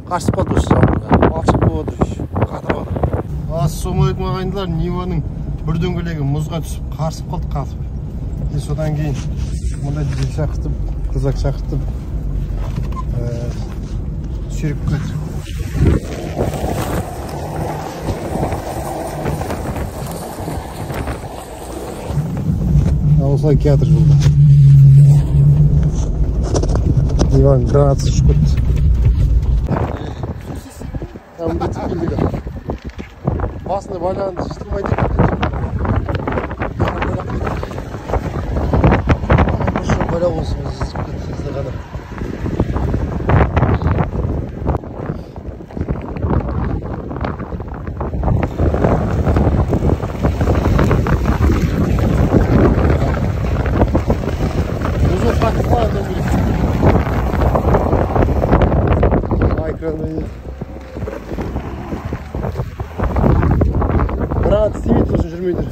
Қарсып қалды осы жаңбырға. Балшық болып отыр, қатырып отыр. Ассалаумағалейкум ағайындылар, Ниваның бір дөңгелегі мұзға түсіп қарсып қалды, қатып. И содан кейін мындай дизель шақыртып, крузак шақыртып, сүйреп кетті. Осылай келатыр жолда. Ниваның гранатасы ұшып кетті. Басында байланды, жыртылмайды екен. Байлау болсын, жыртып кетті ғана. Өзі қатып қалады дөңгелек. Гранат істемейді, сосын жүрмейді.